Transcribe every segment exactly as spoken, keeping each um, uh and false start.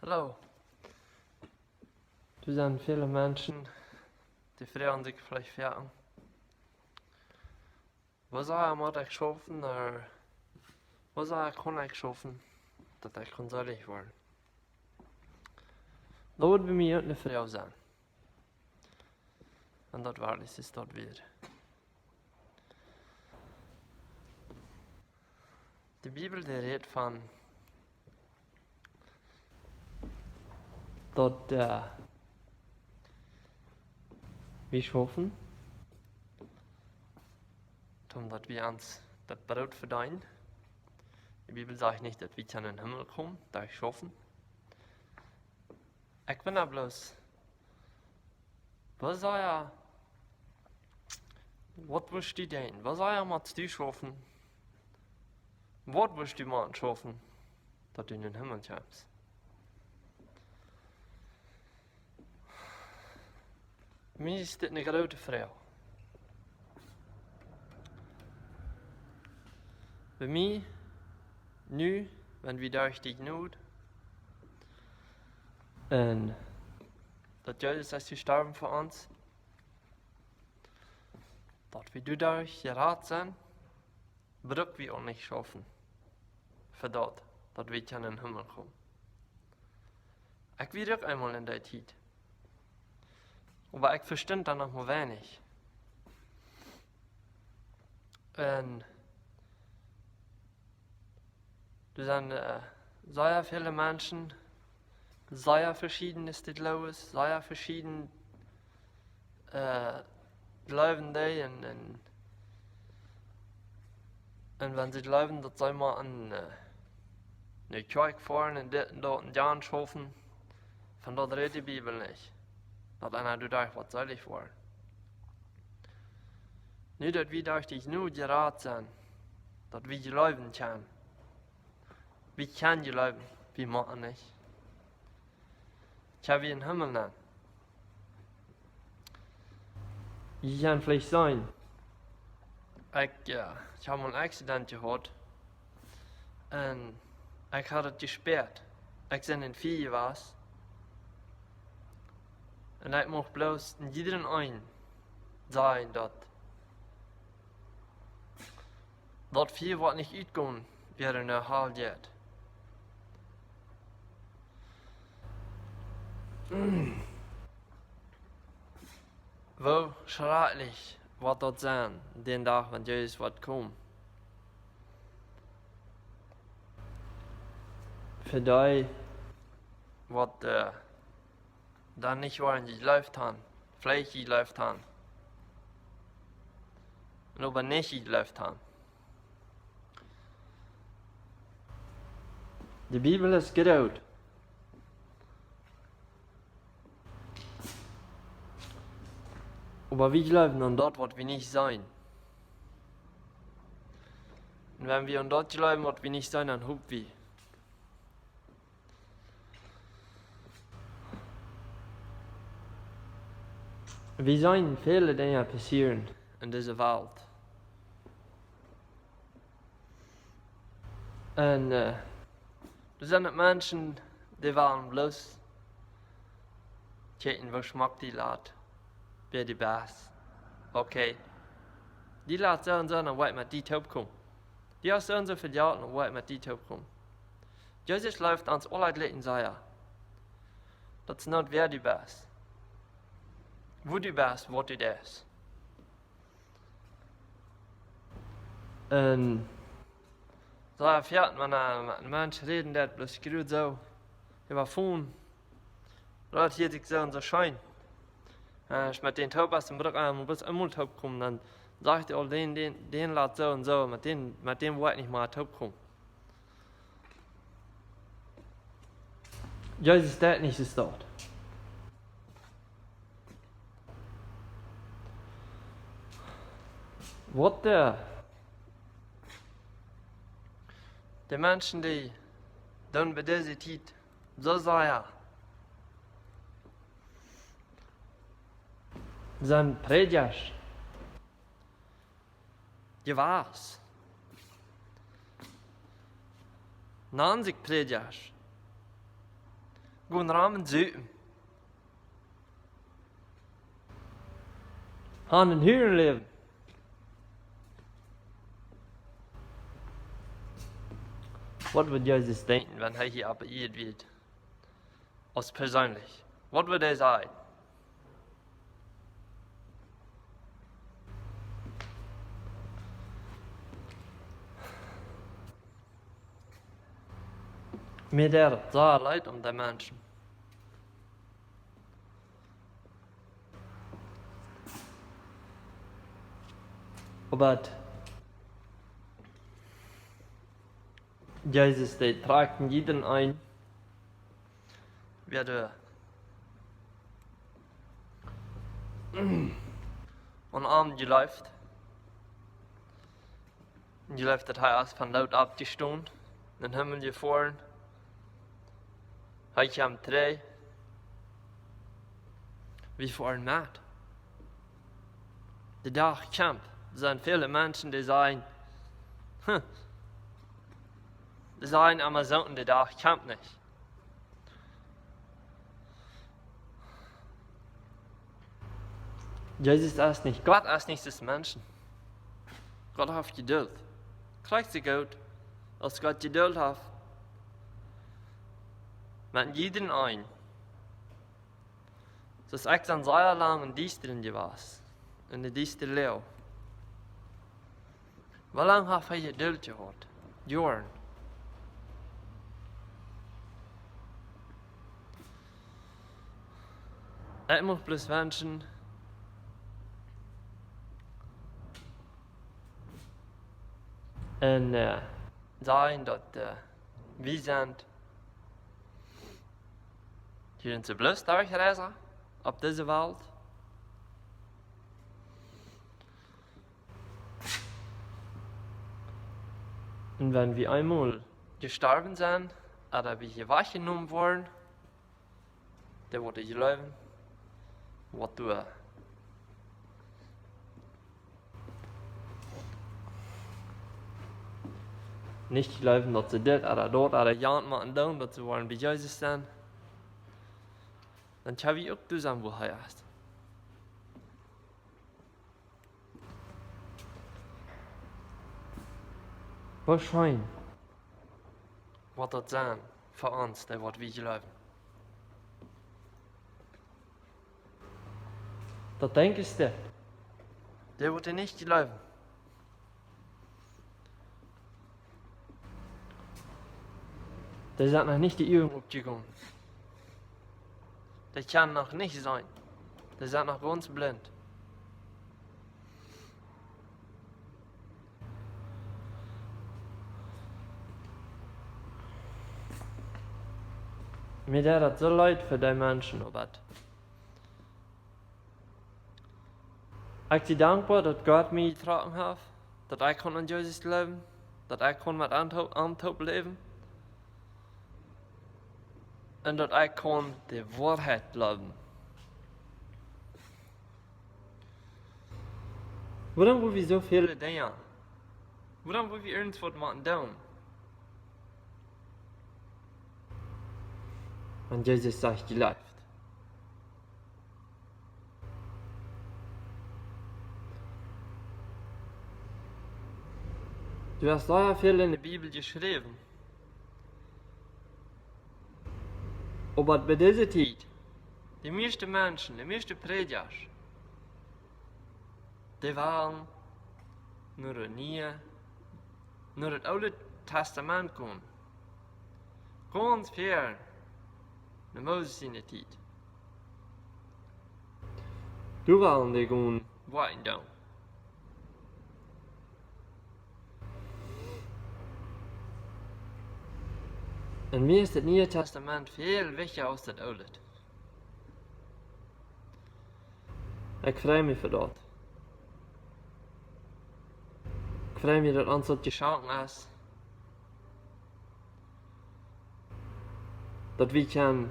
Hallo. Doa sent väle Menschen, dee froagen sikj veleicht: "Woo sea mott ekj schaufen, ooda woo sea kaun ekj schaufen, daut ekj kaun seelich woaren?" Daut woat bie mie uk eene Froag sennen. Un daut woat nich soo daut wea. De Bibel, dee rät von daut, äh, wie schaufen, om daut wie ons daut Broot vedeenen. De Bibel sajcht nich, daut wie kjennen em Himmel komen derch schaufen. Ekj wunda bloos, woo sea, waut wurscht du deenen? Woo sea motst du schaufen? Waut wurscht du motten schaufen, daut du en dän Himmel kjemst? Mie es dit eene groote Froag. Bie mie, nu, wan wie derch de Jnod un daut Jesus es jestorwen fa ons, daut wie doaderch jerat sent, bruck wie uk nich schaufen fa daut, daut wie kjennen em Himmel komen. Ekj wia uk eemol en dee Tiet. Oba ekj vestunt dan noch mau weinich. Un doa sent, äh, sea väle Menschen, sea veschieden es dit Gloowen, sea veschieden, äh, jleewen dee un, un, un wan see jleewen, daut see mau aun, äh, ne Kjoakj foaren un dit un daut un jant schaufen, von daut rät de Bibel nich, daut eena doaderch woat seelich woaren. Nu daut wie derch de Jnod jerat sent, daut wie jleewen kjennen. Wie kjennen jleewen, wie motten nich. Kjenn wie em Himmel nenn? Jie kjennen veleicht seenen. Ekj, jo, ekj hab een Accident jehaut. Un ekj haud daut jespäat. Ekj sie em Fia jewast. Un ekj mucht bloos en jieda eenen sajen, daut daut Fia woat nich utgonen, wäa en de Hal jeit. Woo schrakjlich woat daut sennen, dän Dach, wan Jesus woat komen? Fa dee, waut, äh, dan nich woaren jejleeft haben, veleicht jejleeft haben, un oba nich jejleeft haben. De Bibel es groot. Oba wie jleewen aun daut, waut wie nich seenen. Un wan wie aun daut jleewen, waut wie nich seenen, dan hopen wie. Wie seenen väle Dinja passieren en dise Welt. Un, äh, doa sent Menschen, dee wellen bloos kjikjen, woo schmock du latst, wäa du best. Okay. Du latst soo un soo, dan woa ekj met die toopkomen. Du hast soo un soo väl Jelt, dan woa ekj met die toopkomen. Jesus leeft ons aule jlikj sea. Daut es nich wäa du best, wua du best, waut du deist. Un soo, jo, wan, äh, een Mensch räden deit, bloos jrod soo, äwa phone, daut hieet sikj soo un soo scheen. Äh, ekj met dän toop es, dan bruck ekj bloos eemol toopkomen, dan sajcht hee aul, dän, dän, dän lat soo un soo, met dän, met dän woa ekj nich mea toopkomen. Jesus deit nich soo daut. Waut de, de Menschen, dee dan bie dise Tiet soo sea sent Prädjasch jewast. Nanen sikj Prädjasch. Gonen rom un supen. Haben een Hurenläwen. Waut wudd Jesus denkjen, wan hee hia opp Ieed wia? Aus perseenlich. Waut wudd hee sajen? Mie deit daut sea leet om dee Menschen. Oba Jesus, dee trakjt jieda een, wäa doa aun am jleeft. Jleeft, daut hee es von doot oppjestonen, en dän Himmel jefoaren. Hee kjemt trigj. Wie foaren met. De Dach kjemt. Doa sent väle Menschen, dee sajen, huh, dee sajen emma soo, de Dach kjemt nich. Jesus es nich, Gott es nich aus Menschen. Gott haft Jeduld. Krakjt soo goot aus Gott Jeduld haft met jieda een. Soo aus ekj sie sea lang em Diestren jewast, en de diestre Läw. Woo lang haft hee Jeduld jehaut? Joaren. Ekj mucht bloos wenschen, un, äh, sajen, daut, äh, wie sent hia en de Bloos derchreisen opp dise Welt. Un wan wie eemol jestorwen sent, ooda wie hia wajchjenomen woaren, dan woat jleewen, waut doa nich jleewen, daut see dit ooda daut ooda jant motten doonen, daut see woaren bie Jesus sennen, dan kjenn wie uk doa sennen, wua hee es. Woascheinlich woat daut sennen fa ons, dee waut wie jleewen. Daut denkj ekj, dee waut nich jleewen, dee sent noch nich de Uagen oppjegonen. Dee kjennen noch nich seenen. Dee sent noch gaunz blint. Mie deit daut soo leet fa dee Menschen, oba ekj sie dankboa, daut Gott mie jetrocken haft, daut ekj kunn aun Jesus jleewen, daut ekj kunn met am toop, am toop läwen, un daut ekj kunn de Woarheit jleewen. Wuarom woa wie soo väle Dinja? Wuarom woa wie irjentwaut motten doonen? Wan Jesus sajcht, jleeft. Doa es sea väl en de Bibel jeschräwen. Oba bie dise Tiet, de mieeschte Menschen, de mieeschte Prädjasch, dee wellen no daut Niee, no daut Oole Tastament komen. Gaunz ver no Moses siene Tiet. Doa wellen dee gonen woakjen doonen. Un mie es daut Niee Tastament väl wichtja aus daut Oole. Ekj frei mie fa daut. Ekj frei mie, daut ons daut jeschonken es, daut wie kjennen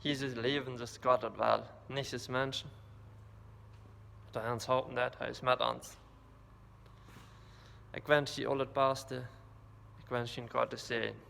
Jesus läwen, soo aus Gott daut well, nich aus Menschen. Daut hee ons halpen deit, hee es met ons. Ekj wensch die aulet Baste. Ekj wensch die Gottes Säajen.